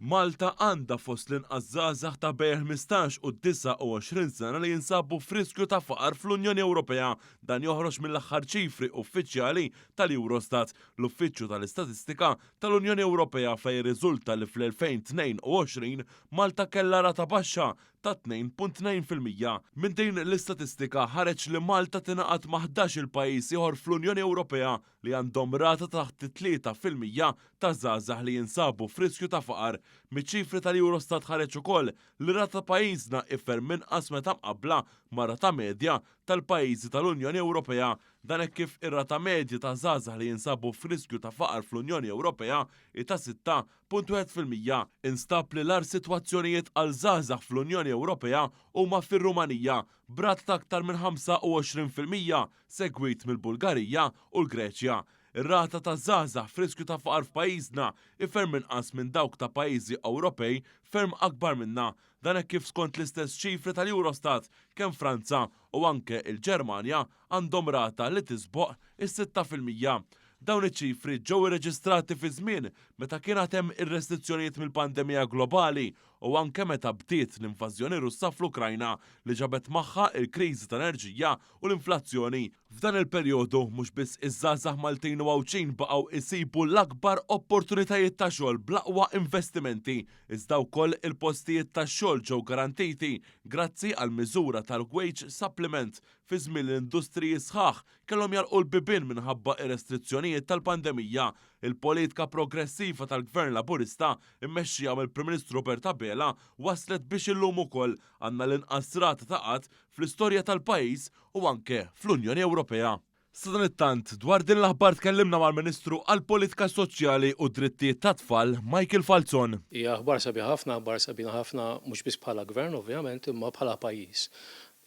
Malta għandha fost l-inqas żgħażagħ ta' bejn 15 u 29 sena li jinsabu f'riskju ta' faqar fl-Unjoni Ewropea. Dan joħroġ mill-aħħar ċifri uffiċjali tal-Eurostat, l-Uffiċċju tal-Istatistika tal-Unjoni Ewropea fejn jirriżulta li fl-2022 Malta kellha rata baxxa ta' 2.2%. Minn din l-istatistika ħareġ li Malta tingħaqad ma' 11-il pajjiż ieħor fl-Unjoni Ewropea li għandhom rata taħt it-3% ta' żgħażagħ li jinsabu f'riskju ta' faqar. Miċ-ċifri tal-Eurostat ħareġ ukoll li r-rata ta' pajjiżna hi ferm inqas meta mqabbla mar-rata medja tal-pajjiżi tal-Unjoni Ewropea. Dan hekk kif ir-rata medja ta' żgħażagħ li jinsabu f'riskju ta' faqar fl-Unjoni Ewropea hi ta' 6.1%. Instab li l-agħar sitwazzjonijiet għal żgħażagħ fl-Unjoni Ewropea huma fir-Rumanija, b'rata ta' aktar minn 25%, segwit mill-Bulgarija u l-Greċja. Ir-rata ta' żgħażagħ f'riskju ta' faqar f'pajjiżna hi ferm inqas minn dawk ta' pajjiżi Ewropej ferm akbar minna. Dan hekk kif skont l-istess ċifri tal-Eurostat, kemm Franza u anke l-Ġermanja għandhom rata li tisboq is-6%. Dawn iċ-ċifri ġew irreġistrati fi żmien meta kien għad hemm ir-restrizzjonijiet mill-pandemija globali u anke meta bdiet l-invażjoni Russa fl-Ukrajna li ġabet magħha l-kriżi tal-enerġija u l-inflazzjoni. F'dan il-perjodu, mhux biss iż-żgħażagħ Maltin u Għawdxin baqgħu jsibu l-akbar opportunitajiet ta' xogħol bl-aqwa investimenti, iżda wkoll il-postijiet tax-xogħol ġew garantiti grazzi għall-miżura tal-wage supplement fi żmien li industriji sħaħ kellhom jagħlqu l-bibien minħabba r-restrizzjonijiet tal-pandemija. Il-politika progressiva tal-Gvern Laburista mmexxija mill-Prim Ministru Robert Abela wasslet biex illum ukoll għandna l-inqas rata ta' qgħad fl-istorja tal-pajjiż u anke fl-Unjoni Ewropea. Sadanittant, dwar din l-aħbar tkellimna mal-Ministru għall-Politika Soċjali u d-Drittijiet tat-Tfal, Michael Falzon. Hija aħbar sabiħa ħafna, aħbar sabiħa ħafna mhux biss bħala Gvern ovvjament imma bħala pajjiż.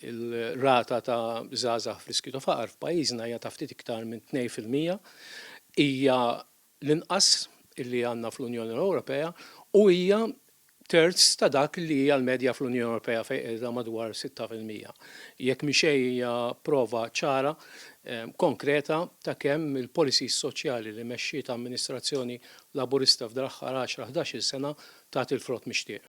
Il-rata ta' żgħażagħ f'riskju ta' faqar f'pajjiżna hija ta' ftit iktar minn 2%. Hija l-inqas li għandna fl-Unjoni Ewropea u hija terz ta' dak li hija l-medja fl-Unjoni Ewropea fejn qiegħda madwar 6%. Jekk mhi xejn hija prova ċara, konkreta ta' kemm il-policies soċjali li mexxiet amministrazzjoni Laburista f'dal-aħħar għaxra, ħdax-il sena tat il-frott mixtieq.